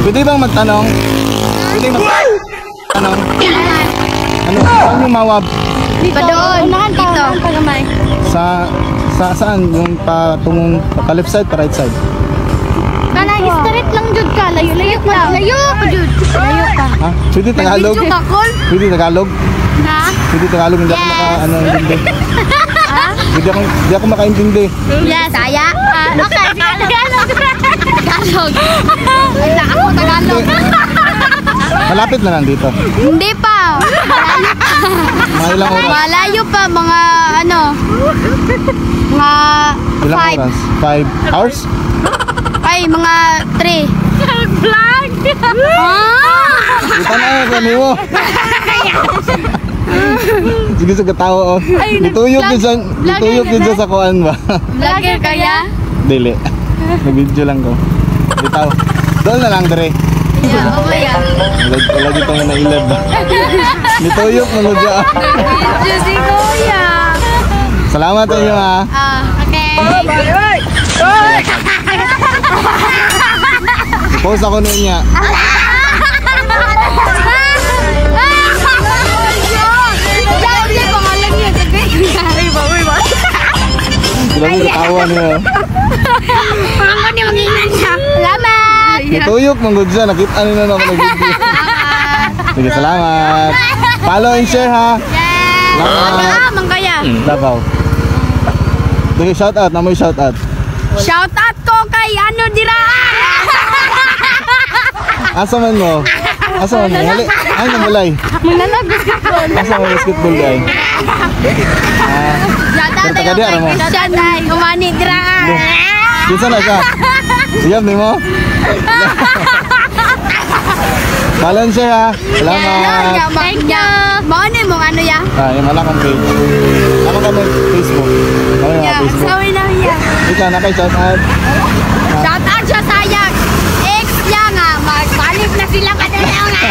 Pwede bang magtanong? Pwede magtanong? Ano? Saan yung Mawab? Dito. Pa doon. Dito. Sa saan? Yung patungong pa left side, pa right side? Kana straight lang jud ka. Layo layo pa. Layo pa jud. Layo pa. Ha? Pwede Tagalog? Video ka call? Pwede Tagalog? Ha? Pwede Tagalog, hindi ako Yes. maka ano intindi. Hindi ako makaintindi. Yes. Saya. Ah, okay. Tagalog. Tagalog. Ay, ako Tagalog. Malapit na lang dito. Hindi pa. Malayo pa. Mga ilang oras? Malayo pa mga ano. Mga Ilang 5. oras? 5 hours? Ay, mga 3. Vlog. Ah! Kita na kami mo. Sige sa katawa oh. Gituyok yun sa gituyok yun siya sa kuan ba? Vlogger kaya? Dili. Nag-video lang ko. Bitaw. Doon na lang dire. Yeah, okay ah. Wala, wala dito nga nailab ba? Nituyok mo siya. Video si Kuya. Salamat sa inyo ha. Ah, okay. Post ako niya. Sila mo katawa niya. Salamat! Nituyok man gud siya. Nakita niyo na ako nag-video. Sige, salamat. Follow and share ha. Yes! Salamat. Ah, manggaya. Davao. Sige, shout out. Namoy shout out. Shout out ko kay ano dira. Asa man mo? Asa man mo? Hali. Ay, namulay. Mananag basketball. Asa man basketball guy? Ah, Shout out Pero tayo taga kay di, mo? Christian ay umani dira. Kinsa na siya? Siyam ni mo? Follow and share ha. Salamat. Thank you. Mao ni mong ano ya? Ah, yung wala kang page. Ako kami Facebook. Kami mga Ya, Facebook. sawi na ya. Ikaw na kay shout out. Shout out siya sayang. Ex niya nga magbalik na sila kadalaw nga.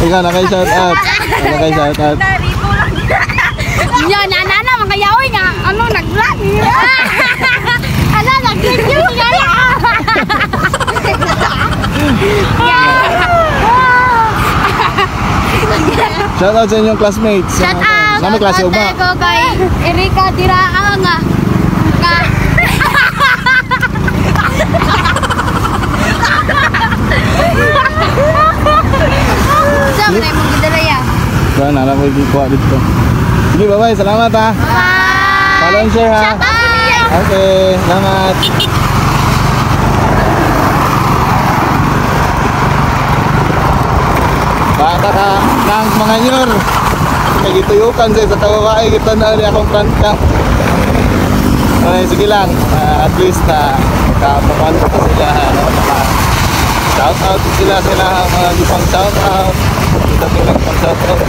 Ikaw na kay shout out. Wala kay shout out. Ya, nana mga yaoy nga ano nag-vlog. Ano nag-review nga ya. Shout out sa inyong classmates. Shout out. Nami klase ugma. Shout out ko kay Erika Diraa nga. Nga. Sa man ay mong gidala ya. Wala na alam ko ikuha dito. Sige, bye-bye. Salamat ha. Bye. Follow and share ha. Shout out niya. Okay, salamat. Bata ka ng mga nyor. Kagituyukan sa isa tawa ay kita na rin akong front cam. Okay, sige lang. At least na makapapan pa sila. Ano, shout out sila sila mga gipang shout out. Kita nila pang shout out.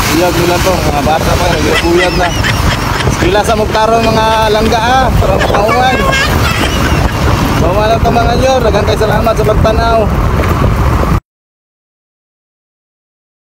Uyag nila to, mga bata pa, naguyag na. Pila sa mugtaro mga langga ah, para makauman. Mawala ta mga nyor, daghang kay salamat sa pagtanaw.